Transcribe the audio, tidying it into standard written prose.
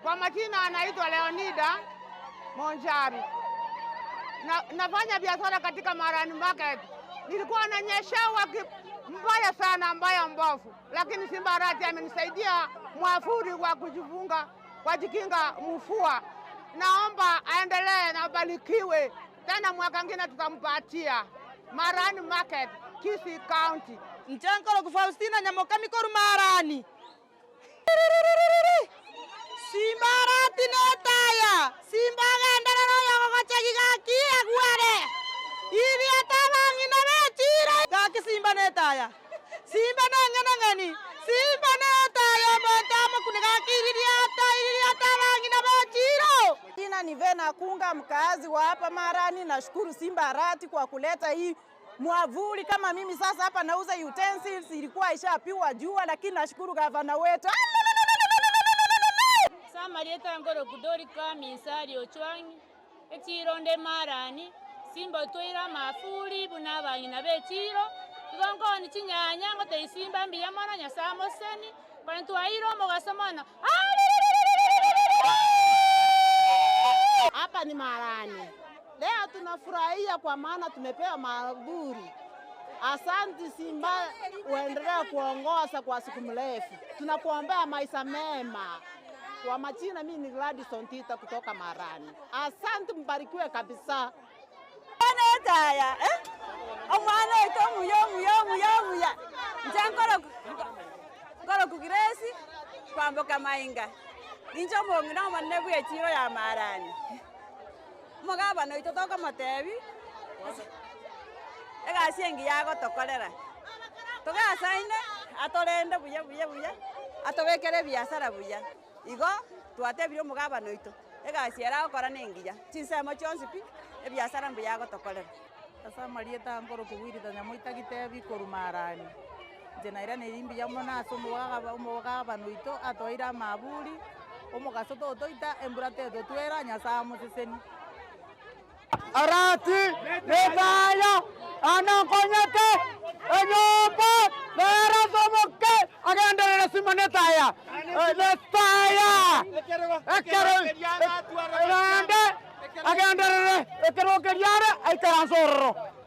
Kwa majina anaitwa Leonida Monjari. Na, nafanya biashara katika Marani Market. Nilikuwa nanyeshewa mbaya sana, mbaya mbovu, lakini Simba Arati amenisaidia mwafuri wa kujifunga kujikinga mvua. Naomba aendelee na abarikiwe tena, mwaka ngine tutampatia Marani Market, Kisii County. Nchankoro ku Faustina Nyamokami koru Marani. Simba Arati netaya Simba agenderera oyogogochegi gaki agwere iriete abang'ina bechire gaki Simba netaya Simba neng'enang'eni Simba netaya omonto amokune gaki iririata iririata abang'ina bechire. Jina ni Vena Kunga, mkaazi wa hapa Marani. Nashukuru Simba Arati kwa kuleta hii mwavuli. Kama mimi sasa hapa nauza utensils, ilikuwa ishapiwa jua, lakini nashukuru gavana wetu. Samarieta ngoro kudorika misari ochwangi echironde marani simba otwaire amafuri buna abang'ina ba echiro igo nkoni chinyanya ngotebia simba mbuya mono nyasaye amoseni kore twaire omogaso mono. Hapa ni Marani. Leo tunafurahia kwa maana tumepewa mwavuli. Asanti Simba, uendelee kuongoza kwa siku mrefu. Tunakuombea maisha mema. Kwa majina, mimi ni Gladys Ontita kutoka Marani. Asante, mbarikiwe kabisa. Netaya eh? Omwana oito omuya omuya omuya omuya inche nkoro nkoro kugiresi kwamboka mainga ninche omong'ina omonene bwa echiro ya Marani omogabana oito tokomotebi ase egasi engiya agotokorera togasaine atorende buya buya buya atobekere ebiasara buya igo twatebire omogabana oito egasi ere agokora na engiya chinsemo chionsi pi ebiasara mbuya agotokorera. Ase amarieta nkoro kogwirita nyamoita gitebi korwa Marani, inche nairaneiri mbuya mono ase omogaba omogabana oito atoeire amaburi, omogaso totoita, embura tetotwera, Nyasaye amoseseni. Arati netaya anankonyete enyomba nere ase omoke agenderere sima netaya netaya ekero naende agenderere ekero keria are aikaranse ororo.